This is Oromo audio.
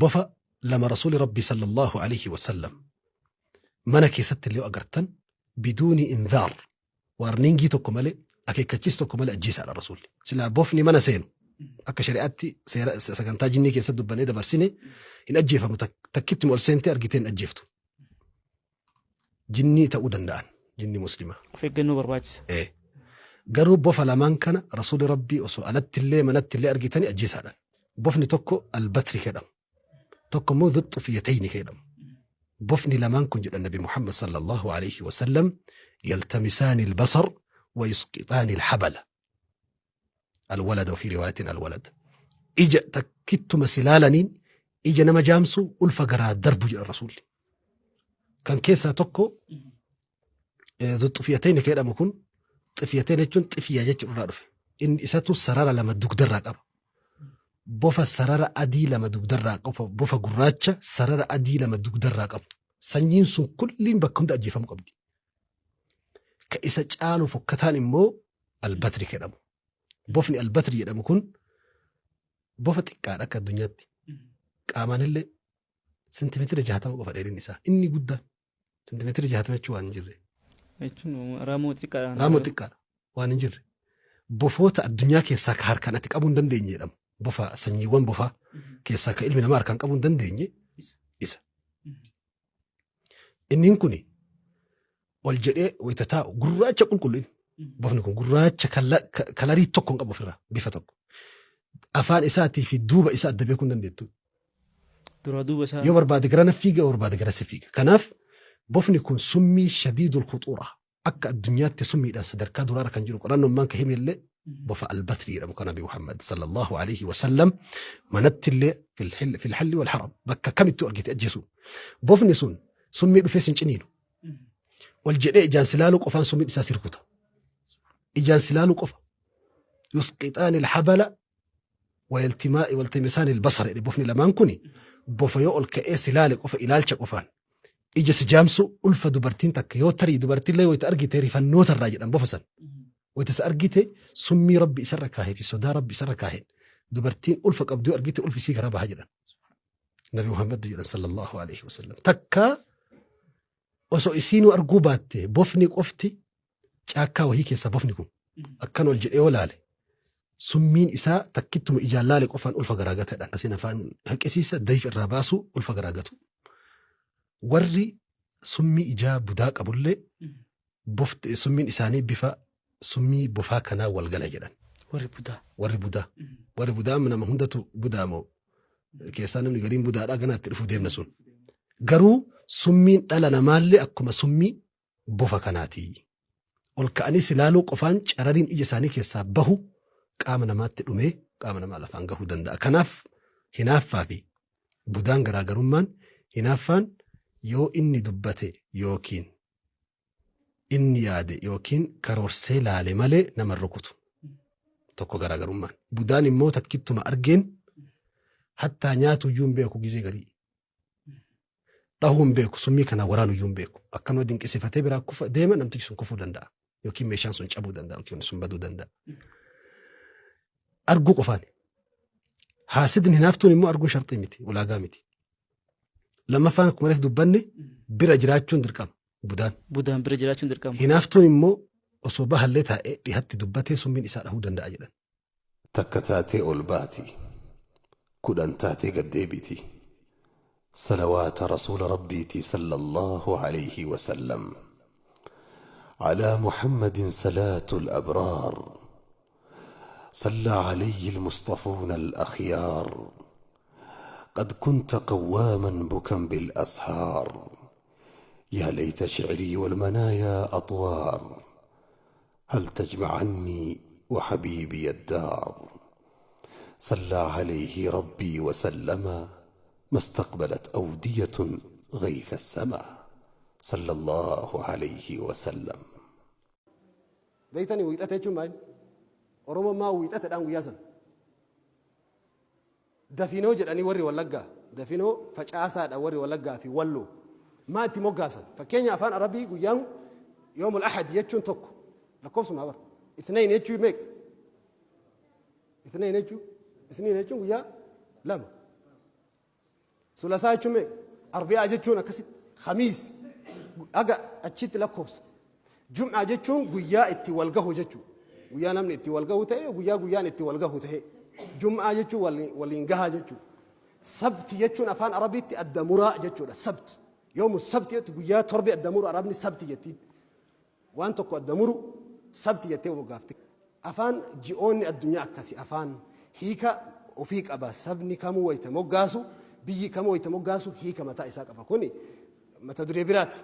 Bofa lama Rasuuli Rabbii sallallahu alaihi wasallam mana keessatti illee agartan biduuni inzaar, warningii tokko malee, akeekkachiis tokko malee ajjeesaadha Rasuulli. Silaa bofni mana seenu akka shari'aatti seera sagantaa jinnii keessatti dubbannee dabarsine hin ajjeefamu, takkitti ol seentee argitee hin ajjeeftu. Jinnii ta'uu danda'an jinni muslimaa. Of eeggannoo barbaachisa. Ee. Garuu bofa lamaan kana Rasuulli Rabbii osoo alattillee manattillee argitanii ajjeesaadhaan. Bofni tokko albatri jedhamu. Tokko immoo dhuxxufiyatayni jedhamu. Bofni lamaan kun jedhan Nabi Muhammad sallallahu alaihi wasallam yaltamisaani albasar wa yusqixaani alhabala. Alwalada fi riwaayatin alwalad. Ija takkittuma silaalaniin ija nama jaamsu, ulfa garaa darbu jedhan Rasuulli. Kan keessaa tokko xuxxufiyatayni jedhamu kun, xifiyateen jechuun xifiya jechuun irraa dhufe. Inni isatu sarara lama dugdarraa qaba. Bofa sarara adii lama dugdarraa qabu, bofa gurraacha sarara adii lama dugdarraa qabu. Sanyiin sun kulliin bakka hunda ajjeefamuu qabdi. Ka isa caalu fokkataan immoo albatri jedhamu. Bofni albatri jedhamu kun bofa xiqqaadha akka addunyaatti. Qaamaan illee sentimeetira 60 qofa dheerinni isaa. Inni guddaan sentimeetira 60 jechuun waan hin jirre. Jechuun raammoo xiqqaadha. Raammoo xiqqaadha waan hin jirre. Bofoota addunyaa keessaa ka harkaan ati qabuu hin dandeenye jedhamu. Bofa sanyiiwwan bofaa keessaa ka ilmi namaa harkaan qabuu hin dandeenye isa. Inni kuni ol jedhee wayita taa'u gurraacha qulqullu inni. Bofni kun gurraacha kalarii tokko hin qabu ofirraa, bifa tokko. Afaan isaatii fi duuba isaa adda beekuu hin dandeettu. Duraa duuba isaa. Yoo barbaade gara fiiga, yoo barbaade gara si fiiga. Kanaaf bofni kun summii shadiidul khuxuura, akka addunyaatti summiidhaan sadarkaa duraarra kan jiru qorannoon maan ka hime illee bofa albatri jedhamu kan Nabi Muhammad sallallahu alaihi wasallam manatti illee fil halli wal haram bakka kamittuu argite ajjeesu. Bofni sun summii dhufee sin ciniinu. Ol jedhee ijaan silaaluu qofaan summiin isaa sirkuta. Ijaan silaaluu qofa. Yusqixaani alhabala waltimisaani albasara jedhe. Bofni lamaan kuni bofa yoo ol ka'ee silaale qofa, ilaalcha qofaan ija si jaamsu, ulfa dubartiin takka yoo tarii dubartiillee wayita argite rifannoota irraa jedhan, bofa san wayita isa argite summii rabbi isarra kaahee fi sodaa rabbi isarra kaaheen dubartiin ulfa qabdu yoo argite ulfi isii garaa baha jedhan. Nabi Muhammad jedhan sallallahu alaihi wasallam. Takka osoo isiinuu arguu baatte bofni qofti caakkaa wahii keessa bofni kun akkan ol jedhee yoo laale summiin isaa takkittuma ijaan laale qofaan ulfa garaa gatadha. Asin afaan haqisiisa dayif irraa baasu ulfa garaa gatu. Warri summii ijaa budaa qabullee bofti summiin isaanii bifa summii bofaa kanaa wal gala jedhan. Warri budaa. Warri budaa. Warri budaa nama hundatu budaa moo keessaa namni gariin budaadhaa ganaatti dhufuu deemna sun. Garuu summiin dhala namaallee akkuma summii bofa kanaati. Ol ka'anii silaaluu qofaan carariin ija isaanii keessaa bahu qaama namaatti dhumee qaama namaa lafaan gahuu danda'a. Kanaaf hinaaffaa fi budaan garaagarummaan, hinaaffaan yoo inni dubbate yookiin inni yaade yookiin karoorsee laale malee nama hin rukutu. Tokko garaagarummaan. Budaan immoo takkittuma argeen hattaa nyaatu iyyuu hin beeku, gizee garii. Dhahuu hin beeku, summii kanaan waraanu iyyuu hin beeku. Akkanuma dinqisiifatee biraa kufa deema, namtichi sun kufuu danda'a. Yookiin meeshaan sun cabuu danda'a yookiin sun baduu danda'a. Arguu qofaan. Haasidni hinaaftuun immoo arguun sharxii miti, ulaagaa miti. Lammaffaan akkuma reef dubbanne bira jiraachuun dirqama budaan. Budaan bira jiraachuun dirqama. Hinaaftuun immoo osoo bahallee taa'ee dhihatti dubbatee summiin isaa dhahuu danda'a jedhan. Takka taatee ol baati, 10 taatee gad deebiti. Salawaata Rasuula Rabbiiti sallallahu alayhi wa sallam. Alaa Muhammadin salaatul abraar. Sallaa alayhi al-mustafuuna al-akhyaar. Qad kunta qawwaaman bukan bil ashaar. Yaa layta shi'rii wal manaayaa atwaar. هل تجمعني وحبيبي الدار؟ صلى عليه ربي وسلم، ما استقبلت أودية غيث السما، صلى الله عليه وسلم. Beektanii wiixata jechuun maal? Oromoon maa wiixatadhaan guyyaa sana? Dafinoo jedhanii warri Wallaggaa. Dafinoo facaasaadha warri Wallaggaa fi Walloo. Maa itti moggaasan? Fakkeenya afaan Arabii guyyaan yoomul ahad jechuun tokko lakkoofsuma bara. Ithnayn jechuun meeqa? Ithnayn jechuun, isniin jechuun guyyaa lama. Sulasaa jechuun meeqa? Arbi'aa jechuun akkasitti. Khamiis haga achitti lakkoofsa. Jum'aa jechuun guyyaa itti wal gahu jechuudha. Guyyaa namni itti wal gahu ta'e, guyyaa guyyaan itti wal gahu ta'e. Jum'aa jechuun waliin gahaa jechuudha. Sabti jechuun afaan Arabiitti adda muraa jechuudha. Sabti. Yoomu sabti jettu, guyyaa torbe adda muru Arabni sabti jettiin. Waan tokko adda muru sabti jettee moggaafti. Afaan ji'oonni addunyaa akkasi, afaan hiika ofii qaba. Sabni kamuu wayita moggaasu, biyyi kamuu wayita moggaasu hiika mataa isaa qaba. Kuni mata duree biraati.